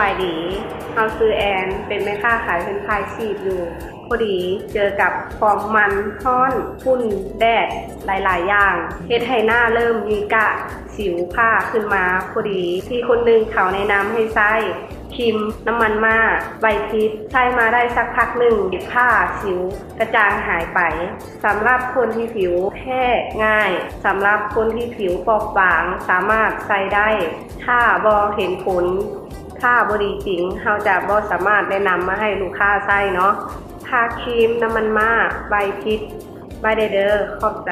ສະບາຍດີ ເຮົາຊື່ແອນ ເປັນແມ່ຄ້າຂາຍເຟຣນຊ໌ຟຣາຍຊີບຢູ່. ພໍດີເຈີກັບຄວາມມັນ, ຮ້ອນ, ຝຸ່ນ, ແດດ ຫຼາຍໆຢ່າງ ເຮັດໃຫ້ໜ້າເລີ່ມມີກະສິວພ້າຂຶ້ນມາ. ພໍດີພີ່ຄົນໜຶ່ງເຂົາແນະນຳໃຫ້ໃຊ້ຄຣີມນ້ຳມັນມ້າ ໄວພິດ ໃຊ້ມາໄດ້ສັກພັກໜຶ່ງ ພ້າສິວກະຈ່າງຫາຍໄປ. ສຳລັບຄົນທີ່ຜິວແພ້ງ່າຍ, ສຳລັບຄົນທີ່ຜິວປອບບາງ ສາມາດໃຊ້ໄດ້. ຖ້າບໍ່ເຫັນຜົນ, ຖ້າບໍ່ດີຈິງ, ເຮົາຈະບໍ່ສາມາດແນະນຳມາໃຫ້ລູກຄ້າໃຊ້ເນາະ. ທາຄຣີມນ້ຳມັນມ້າ ໄວພິດ ໄວ້ແດ່ເດີ. ຂອບໃຈ.